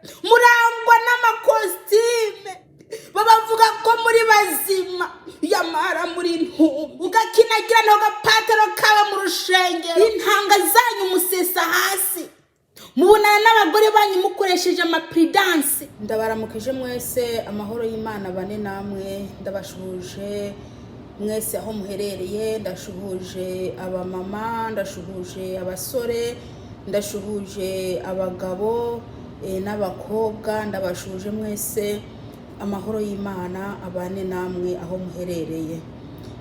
Murangwa n'amakositime, babavuga ko muri bazima, yamara muri ntumbi. Ugakinagira gapataro kaba mu rushengero, intanga zanyu musesa hasi, mubonana n'abagore banyu mukoresheje amapuridanse. Ndabaramukije mwese, amahoro y'Imana bane namwe. Ndabashuhuje mwese aho muherereye. Ndashuhuje abamama, ndashuhuje abasore, ndashuhuje abagabo n'abakobwa. Ndabashuhuje mwese, amahoro y'Imana abane namwe aho muherereye.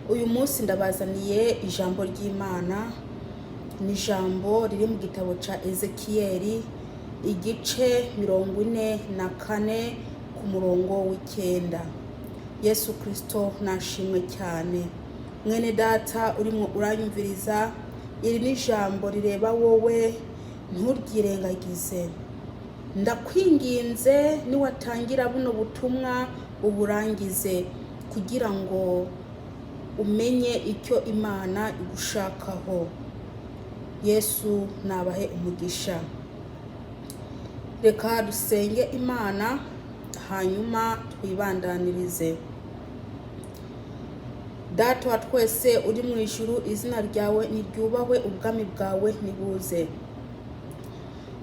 Uyu munsi ndabazaniye ijambo ry'Imana. Ni ijambo riri mu gitabo cya Ezekiyeli, igice 44, ku murongo w'9. Yesu Kirisito nashimwe cyane. Mwene Data urimo uranyumviriza, iri ni ijambo rireba wowe, nturyirengagize. Ndakwinginze, niwatangira buno butumwa uburangize, kugira ngo umenye icyo Imana igushakaho. Yesu nabahe umugisha. Reka dusenge Imana, hanyuma twibandanirize. Data wa twese uri mu ijuru, izina ryawe niryubahwe, ubwami bwawe nibuze.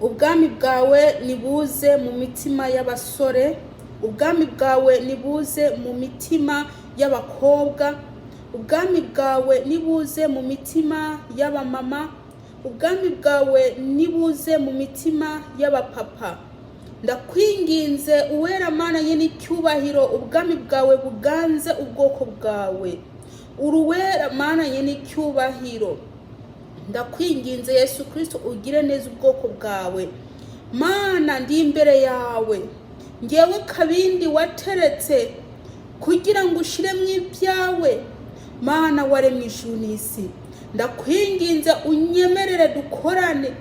Ubwami bwawe nibuze mu mitima y'abasore, ubwami bwawe nibuze mu mitima y'abakobwa, ubwami bwawe nibuze mu mitima y'abamama, ubwami bwawe nibuze mu mitima y'abapapa. Ndakwinginze, Uwera Mana ye n'icyubahiro, ubwami bwawe buganze ubwoko bwawe. Uruwera Mana ye n'icyubahiro, ndakwinginze Yesu Kirisito, ugire neza ubwoko bwawe. Mana, ndi imbere yawe, ngewe kabindi wateretse kugira ngo ushyiremo ibyawe. Mana waremye ijuru n'isi, ndakwinginze unyemerere dukorane.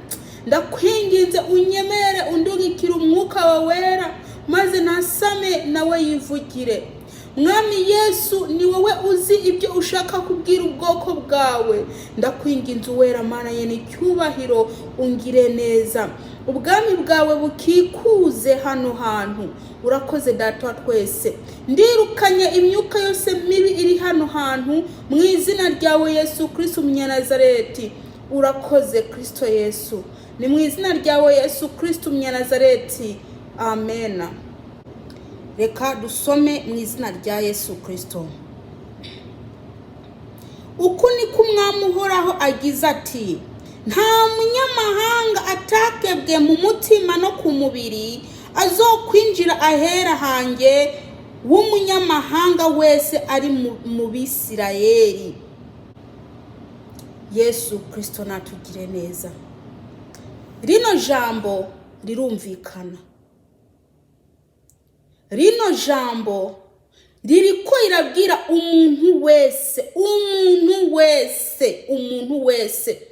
Ndakwinginze unyemerere undungikire umwuka wawe wera, maze nasame nawe yivugire. Mwami Yesu, ni wowe uzi ibyo ushaka kubwira ubwoko bwawe. Ndakwinginze, Uwera Mana ye n'icyubahiro, ungire neza, ubwami bwawe bukikuze hano hantu. Urakoze, Data wa twese. Ndirukanye imyuka yose mibi iri hano hantu mu izina ryawe Yesu Kirisito Umunyanazareti. Urakoze Kirisito Yesu, ni mu izina ryawe Yesu Kirisito Umunyanazareti, amena. Reka dusome mu izina rya Yesu Kirisito. Uku niko Umwami Uhoraho agize ati: "Nta munyamahanga atakebwe mu mutima no ku mubiri azokwinjira ahera hanjye, w'umunyamahanga wese ari mu Bisirayeli." Yesu Kirisito natugire neza. Rino jambo rirumvikana, rino jambo ririko rirabwira umuntu wese, umuntu wese, umuntu wese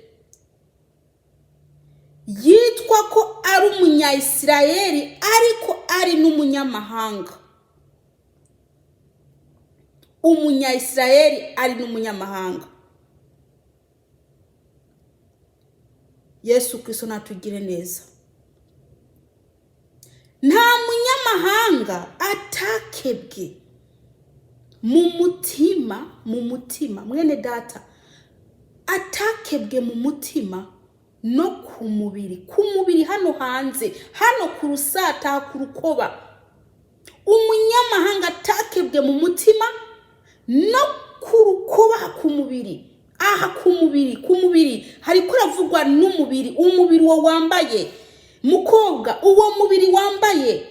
yitwa ko ari Umunyayisirayeli ariko ari n'umunyamahanga, Umunyayisirayeli ari n'umunyamahanga. Yesu Kirisito natugire neza. Nta munyamahanga atakebwe mu mutima, mu mutima, mwene Data, atakebwe mu mutima no ku mubiri, ku mubiri hano hanze, hano ku rusata, ku rukoba. Umunyamahanga atakebwe mu mutima no ku rukoba, ku mubiri, aha ku mubiri, ku mubiri hariko haravugwa n'umubiri, umubiri uwo wambaye, mukobwa, uwo mubiri wambaye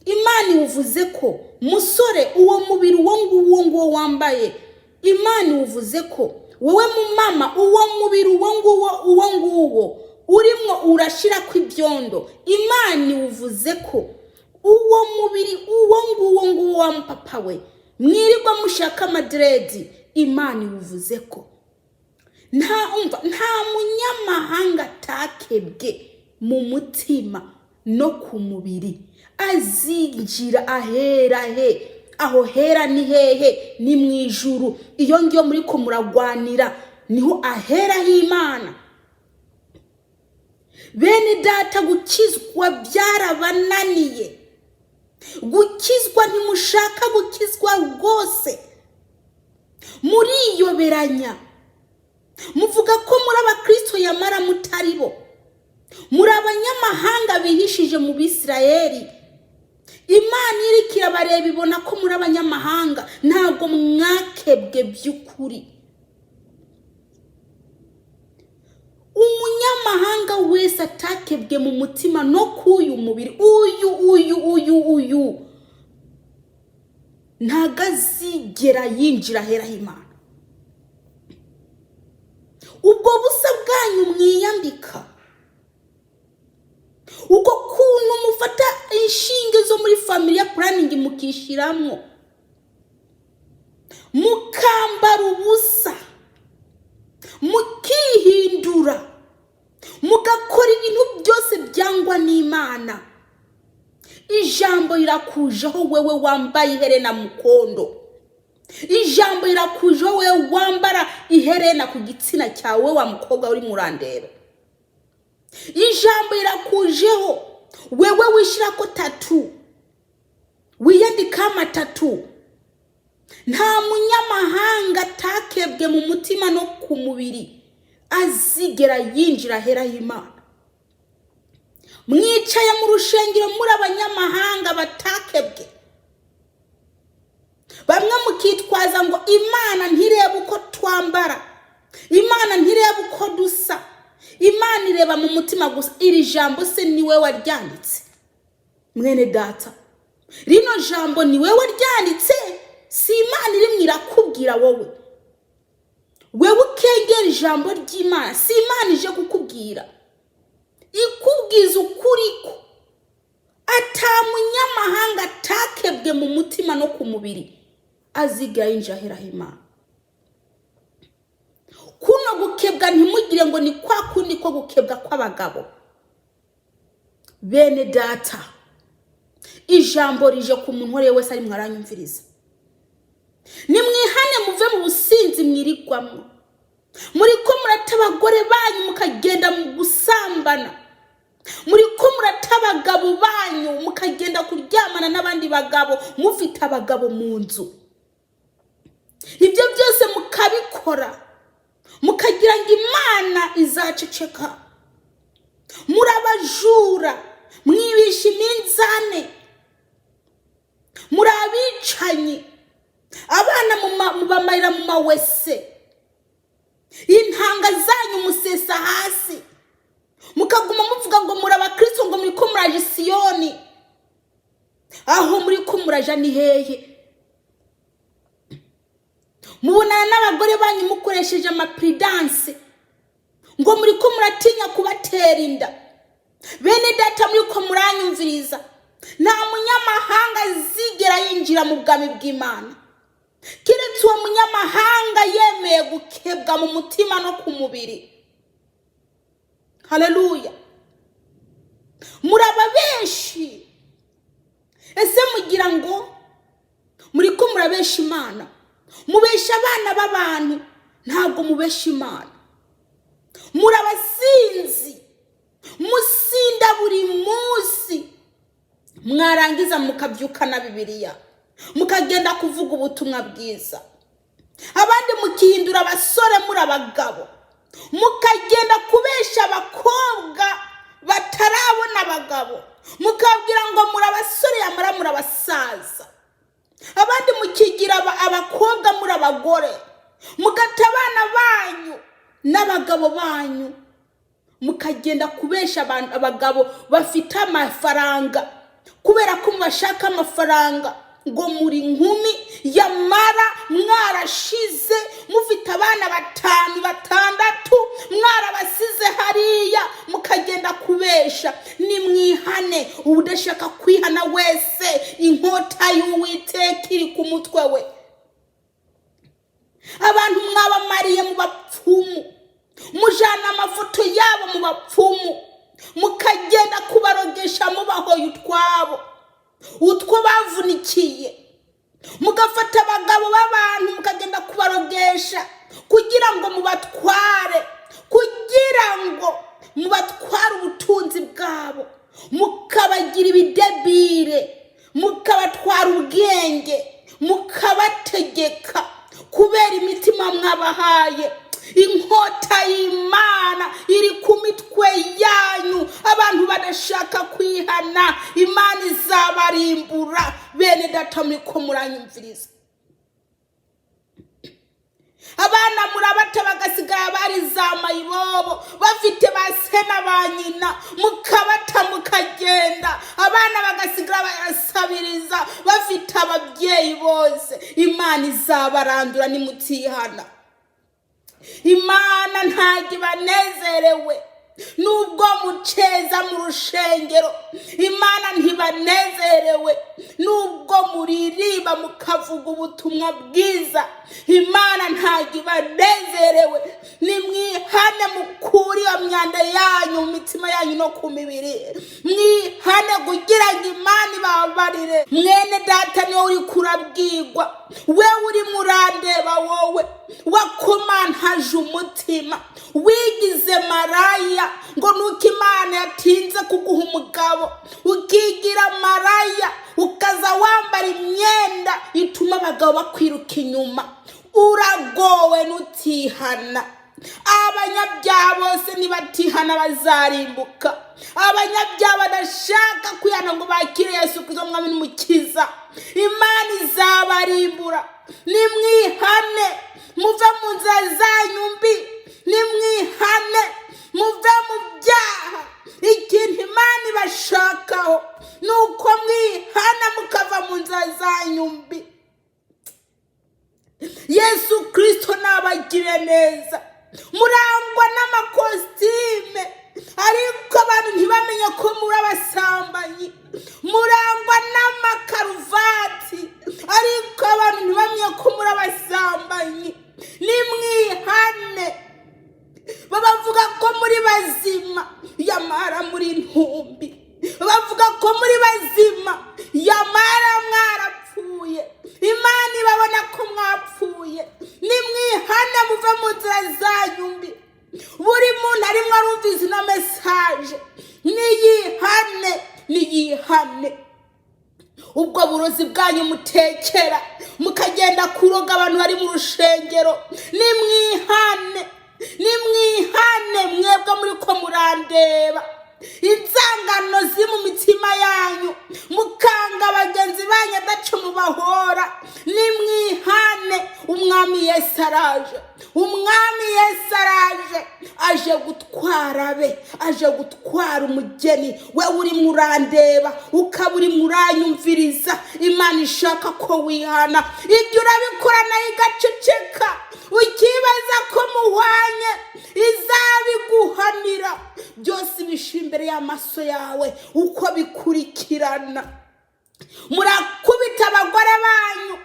Imana iwuvuze ko, musore, uwo mubiri uwo nguwo nguwo wambaye Imana iwuvuze ko, wowe mumama, uwo mubiri uwo nguwo uwo nguwo urimo urashira ko ibyondo, Imana iwuvuze ko, uwo mubiri uwo nguwo nguwo wa mupapa we mwirirwa mushaka amadiredi, Imana iwuvuze ko. Nta umva, nta munyamahanga atakebwe mu mutima no ku mubiri azinjira ahera he. Aho hera ni hehe? Ni mu ijuru. Iyo ngiyo muri ko muragwanira niho ahera h'Imana. Bene Data, gukizwa byarabananiye. Ntabwo mushaka gukizwa rwose, muriyoberanya, muvuga ko muri abakristo yamara mutari bo. Muri abanyamahanga bihishije mu Bisirayeli. Imana iriko irabareba, ibona ko muri abanyamahanga, ntabwo mwakebwe by'ukuri. Umunyamahanga wese atakebwe mu mutima no k'uyu mubiri, uyu uyu uyu uyu ntago azigera yinjira ahera h'Imana. Ubwo busa bwanyu mwiyambika, uko kuntu mufata inshinge zo muri family planning mukishyiramo, mukambara ubusa, mukihindura, mugakora ibintu byose byangwa n'Imana. Ijambo rirakujeho wewe wambaye iherena mukondo. Ijambo rirakujeho wewe wambara iherena ku gitsina cyawe, wa mukobwa uri murandeba. Ijambo rirakujeho wewe wishyira ko tattoo, wiyandikaho amatattoo. Nta munyamahanga atakebwe mu mutima no ku mubiri azigera yinjira ahera h'Imana. Mwicaye mu rushengero muri abanyamahanga batakebwe, bamwe mukitwaza ngo Imana ntireba uko twambara, Imana ntireba uko dusa, Imana ireba mu mutima gusa. Iri jambo se ni we waryanditse, mwene data? Rino jambo ni we waryanditse, si Imana irimwo irakubwira wowe. Wewe ukengera ijambo ry'Imana, si Imana ije kukubwira, ikubwiza ukuri ko ata munyamahanga atakebwe mu mutima no ku mubiri azigera yinjira ahera h'Imana. Kuno gukebwa ntimugire ngo ni kwa kundi ko gukebwa kw'abagabo. Bene data, ijambo rije ku muntu uwo ari we wese ari mwaranyumviriza. Nimwihane, muve mu businzi mwirigwamo. Muri ko murata abagore banyu mukagenda mu gusambana, muri ko murata abagabo banyu mukagenda kuryamana n'abandi bagabo mufite abagabo mu nzu. Ibyo byose mukabikora mukagira ngo Imana izaceceka. Muri abajura, mwibisha iminzane, muri abicanyi, abana mubamarira mu mawese, intanga zanyu musesa hasi, mukaguma muvuga ngo muri abakristo, ngo muri ko muraje Siyoni. Aho muri ko muraja ni hehe? Mubonana n'abagore banyu mukoresheje amaprudence, ngo muri ko muratinya kubatera inda. Bene data, muri ko muranyumviriza, nta munyamahanga azigera yinjira mu bwami bw'Imana keretse uwo munyamahanga yemeye gukebwa mu mutima no ku mubiri. Haleluya! Muraba benshi. Ese mugira ngo muri ko murabesha Imana? Mubesha abana b'abantu, ntabwo mubesha Imana. Muri abasinzi, musinda buri munsi, mwarangiza mukabyukana Bibiliya mukagenda kuvuga ubutumwa bwiza. Abandi mukihindura abasore muri abagabo, mukagenda kubesha abakobwa batarabona abagabo, mukabwira ngo muri abasore yamara muri abasaza. Abandi mukigira abakobwa muri abagore, mugata abana banyu n'abagabo banyu, mukagenda kubesha abagabo bafite amafaranga kubera ko mubashaka amafaranga, ngo muri inkumi yamara mwarashize, mufite abana batanu, batandatu, mwarabasize hariya, mukagenda kubesha. Nimwihane. Udashaka kwihana wese, inkota y'Uwiteka iri ku mutwe we. Abantu mwabamariye mu bapfumu, mujana amafoto yabo mu bapfumu, mukagenda kubarogesha mubahoye utwabo, utwo bavunikiye, mugafata abagabo b'abantu mukagenda kubarogesha kugira ngo mubatware, kugira ngo mubatware ubutunzi bwabo, mukabagira ibidebire, mukabatwara ubwenge. Imana izabarimbura. Bene data, muriko muranyumviriza, abana murabata bagasigara bari za mayibobo, bafite ba se na ba nyina, mukabata mukagenda, abana bagasigara barasabiriza bafite ababyeyi bose. Imana izabarandura nimutihana. Imana ntabwo ibanezerewe nubwo muceza mu rushengero. Imana ntibanezerewe nubwo muririmba mukavuga ubutumwa bwiza. Imana ntabwo ibanezerewe. Nimwihane, mukure iyo myanda yanyu mu mitima yanyu no ku mibiri. Mwihane kugira ngo Imana ibabarire. Mwene data, niwe uri kurabwirwa, we uri murandeba, wowe wakomantaje umutima, wigize maraya ngo nuko Imana yatinze kuguha umugabo, ukigira maraya, ukaza wambara imyenda ituma abagabo bakwiruka inyuma. Uragowe nutihana. Abanyabyaha bose nibatihana bazarimbuka. Abanyabyaha badashaka kwihana ngo bakire Yesu Kristo Mwami n'Umukiza, Imana izabarimbura. Nimwihane, muve mu nzira zanyu mbi. Nimwihane, muve mu byaha. Ikintu Imana ibashakaho ni uko mwihana mukava mu nzira zanyu mbi. Yesu Kirisito nabagire neza. Murangwa n'amakositime, ariko abantu ntibamenye ko muri abasambanyi. Murangwa n'amakaruvati, ariko abantu ntibamenye ko muri abasambanyi. Nimwihane. Babavuga ko muri bazima, yamara muri ntumbi. Bavuga ko muri bazima, yamara mwarapfuye. Imana ibabona ko mwapfuye. Nimwihane, muve mu nzira zanyu mbi. Buri muntu arimo arumvise ino message niyihane, niyihane. Ubwo burozi bwanyu mutekera mukagenda kuroga abantu bari mu rushengero, nimwihane, nimwihane. Mwebwe muri ko murandeba, inzangano ziri mu mitima yanyu, mukanga bagenzi banyu adaca mubahora, nimwihane. Umwami Yesu araje, Umwami Yesu araje, aje gutwara abe, aje gutwara umugeni we. Urimo urandeba, ukaba urimo uranyumviriza, Imana ishaka ko wihana. Ibyo urabikora nayo igaceceka, ukibaza ko muhwanye. Izabiguhanira byose, ibishyira imbere y'amaso yawe uko bikurikirana. Murakubita abagore banyu,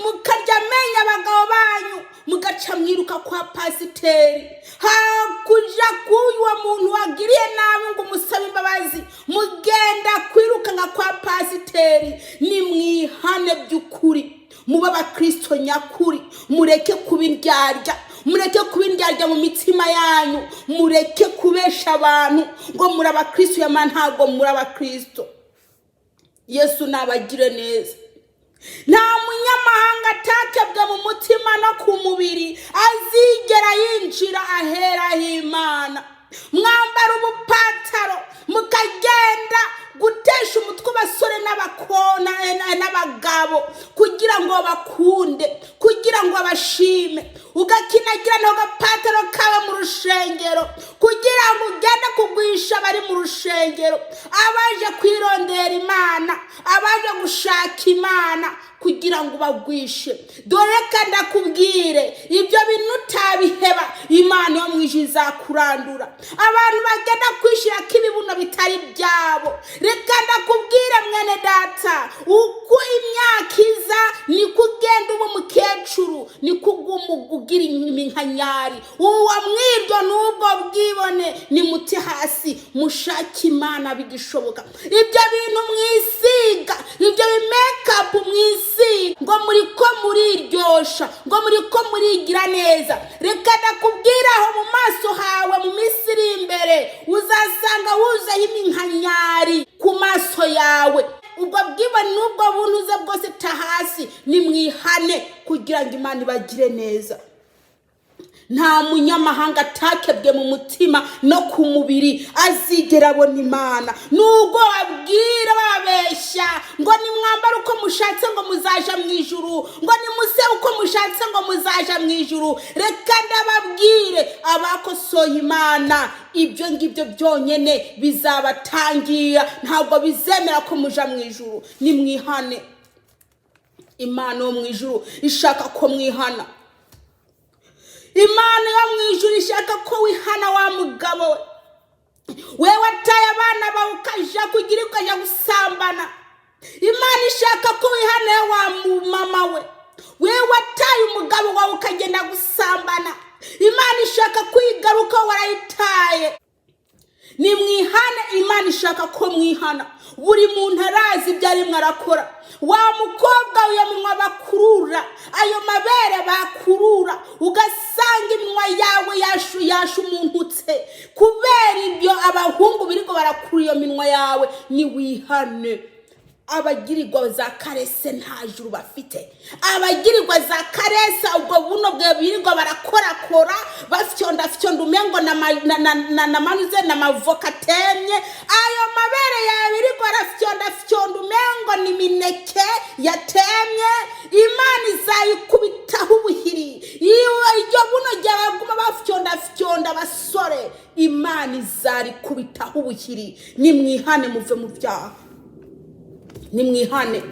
mukarya amenyo abagabo banyu, mugaca mwiruka kwa pasiteri. Hakuja k'uwo muntu wagiriye nabi ngo umusabe imbabazi, mugenda kwiruka nka kwa pasiteri. Nimwihane by'ukuri, mube abakristo nyakuri. Mureke kuba indyarya, mureke kuba indyarya mu mitima yanyu, mureke kubesha abantu ngo muri abakristo, yamara ntabwo muri abakristo. Yesu nabagire neza. Nta munyamahanga atakebwe mu mutima no ku mubiri azigera yinjira aheraho Imana. Mwambara ubupataro mukagenda gutesha umutwe abasore n'abakona n'abagabo kugira ngo bakunde, kugira ngo bashime, ugakinagira agapataro kawe mu rushengero kugira ngo ugende kugwisha abari mu rushengero, abaje kwirondera Imana, abaje gushaka Imana, kugira ngo bagwishe. Dore ka ndakubwire, ibyo bintu utabiheba, Imana yo mu ijuru izakurandura. Abantu bagenda kwishyira ko ibibuno bitari byabo, reka ndakubwire mwene data, uko imyaka iza niko ugenda uba umukecuru, niko uguma ugira iminkanyari. Uwo mwiryo n'ubwo bwibone, nimuti hasi mushake Imana bigishoboka. Ibyo bintu mwisiga, ibyo bi makeup mwisiga ngo muri ko muriryosha, ngo muri ko murigira neza, reka ndakubwira, aho mu maso hawe mu minsi iri imbere uzasanga wuzuyeho iminkanyari ku maso yawe. Ubwo bwibone n'ubwo buntuze bwose ta hasi, nimwihane kugira ngo Imana ibagire neza. Nta munyamahanga atakebwe mu mutima no ku mubiri azigera abona Imana. Nubwo babwira babeshya ngo nimwambare uko mushatse ngo muzaja mu ijuru, ngo nimuse uko mushatse ngo muzaja mu ijuru, reka ndababwire, abakosoye Imana ibyo ngibyo byonyine bizabatangira, ntabwo bizemera ko muja mu ijuru. Nimwihane. Imana yo mu ijuru ishaka ko mwihana. Imana yo mu ijuru ishaka ko wihana. Wa mugabo we, wewe wataye abana bawe ukaja kugira ukaja gusambana, Imana ishaka ko wihana. Wa mama we, wewe wataye umugabo wawe ukagenda gusambana, Imana ishaka kwigaruka, warayitaye. Nimwihane. Imana ishaka ko mwihana. Buri muntu arazi ibyo arimo arakora. Wa mukobwa, iyo minwa bakurura, ayo mabere bakurura, ugasanga iminwa yawe yashumuntutse kubera ibyo abahungu biriko barakura iyo minwa yawe, niwihane. Abagirirwa za caresse nta juru bafite. Abagirirwa za caresse, ubwo buno bwe birirwa barakorakora, bafyonda fyonda, umengo na manuze na mavoka atemye, ayo mabere yawe birirwa barafyonda fyonda, umengo ni mineke yatemye, Imana izayikubitaho ubuhiri. Iyo iryo buno rya baguma bafyonda fyonda abasore, Imana izarikubitaho ubuhiri. Nimwihane, muve mu byaha, nimwihane.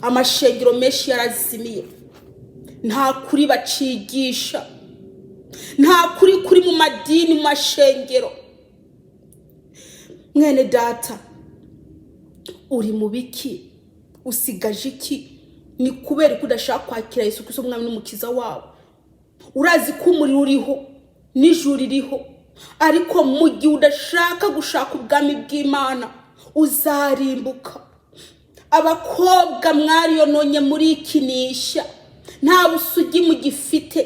Amashengero menshi yarazimiye, nta kuri bacigisha, nta kuri kuri mu madini, mu mashengero. Mwene data, uri mu biki? Usigaje iki? Ni kubera ko udashaka kwakira Yesu Kristo umwami n'umukiza wawe. Urazi ko umuriro uriho n'ijuru ririho, ariko mu gihe udashaka gushaka ubwami bw'Imana uzarimbuka. Abakobwa mwariyononye, murikinisha, nta busugi mugifite,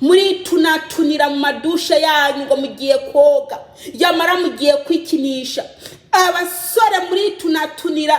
muritunatunira mu madushe yanyu ngo mugiye koga, yamara mugiye kwikinisha. Abasore muritunatunira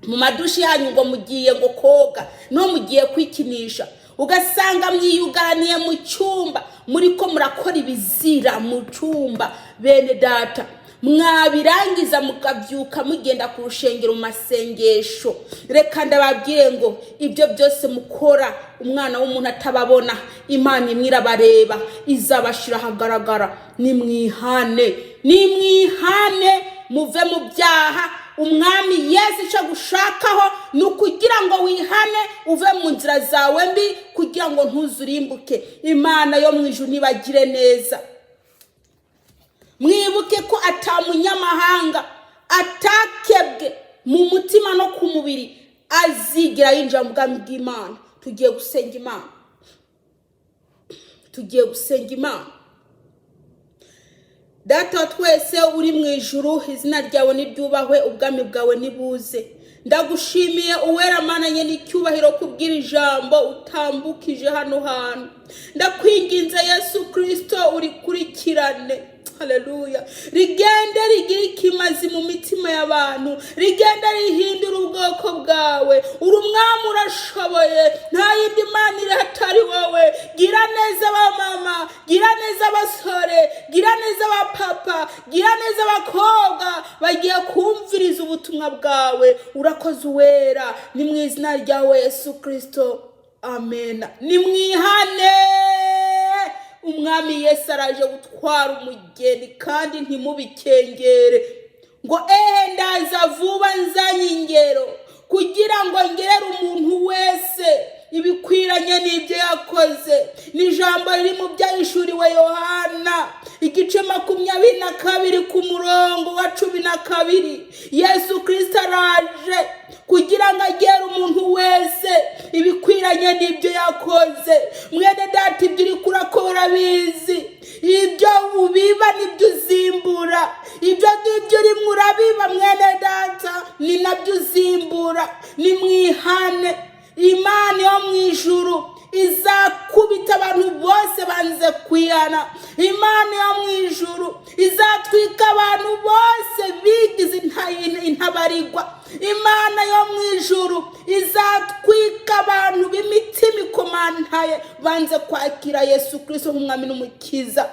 mu madushe yanyu ngo mugiye ngo koga, no mugiye kwikinisha, ugasanga mwiyugaraniye mu cyumba, muri ko murakora ibizira mu cyumba. Bene data, mwabirangiza mukabyuka mugenda ku rushengero mu masengesho. Reka ndababwire ngo ibyo byose mukora umwana w'umuntu atababona, Imana imwe irabareba, izabashyira ahagaragara. Nimwihane, nimwihane, muve mu byaha. Umwami Yesu icyo agushakaho ni ukugira ngo wihane, uve mu nzira zawe mbi, kugira ngo ntuzurimbuke. Imana yo mu ijuru nibagire neza. Mwibuke ko atamunyamahanga atakebwe mu mutima no ku mubiri azigera yinjira mu bwami bw'Imana. Tugiye gusenga Imana, tugiye gusenga Imana. Data wa twese uri mu ijuru, izina ryawe niryubahwe, ubwami bwawe nibuze. Ndagushimiye, uwera Mana nye n'icyubahiro, kubwira ijambo utambukije hano hantu. Ndakwinginze Yesu Kirisito, urikurikirane. Haleluya! Rigende rigire ikimazi mu mitima y'abantu, rigende rihindura ubwoko bwawe. Uri umwami, urashoboye, nta yindi mana iri hatari wowe. Gira neza abamama, gira neza abasore, gira neza abapapa, gira neza abakobwa bagiye kumviriza ubutumwa bwawe. Urakoze uwera, ni mu izina ryawe Yesu Kirisito, amen. Nimwihane, umwami Yesu araje gutwara umugeni, kandi ntimubikengere ngo ehe ndaza vuba nzanye ingero kugira ngo ngerere umuntu wese ibikwiranye n'ibyo yakoze. Ni ijambo riri mu Byahishuriwe Yohana igice 22 ku murongo wa 12. Yesu Kirisito araje kugira ngo agere umuntu wese ibikwiranye n'ibyo yakoze. Mwene data, ibyo uri kurakora urabizi. Ibyo ubiba nibyo uzimbura. Ibyo ngibyo urimo urabiba, mwene data, ni nabyo uzimbura. Nimwihane. Imana yo mu ijuru izakubita abantu bose banze kwihana. Imana yo mu ijuru izatwika abantu bose bigize intabarigwa. Imana yo mu ijuru izatwika abantu b'imitima ikomantanye. Bararakaye, banze kwakira Yesu Kirisito nk'umwami n'umukiza.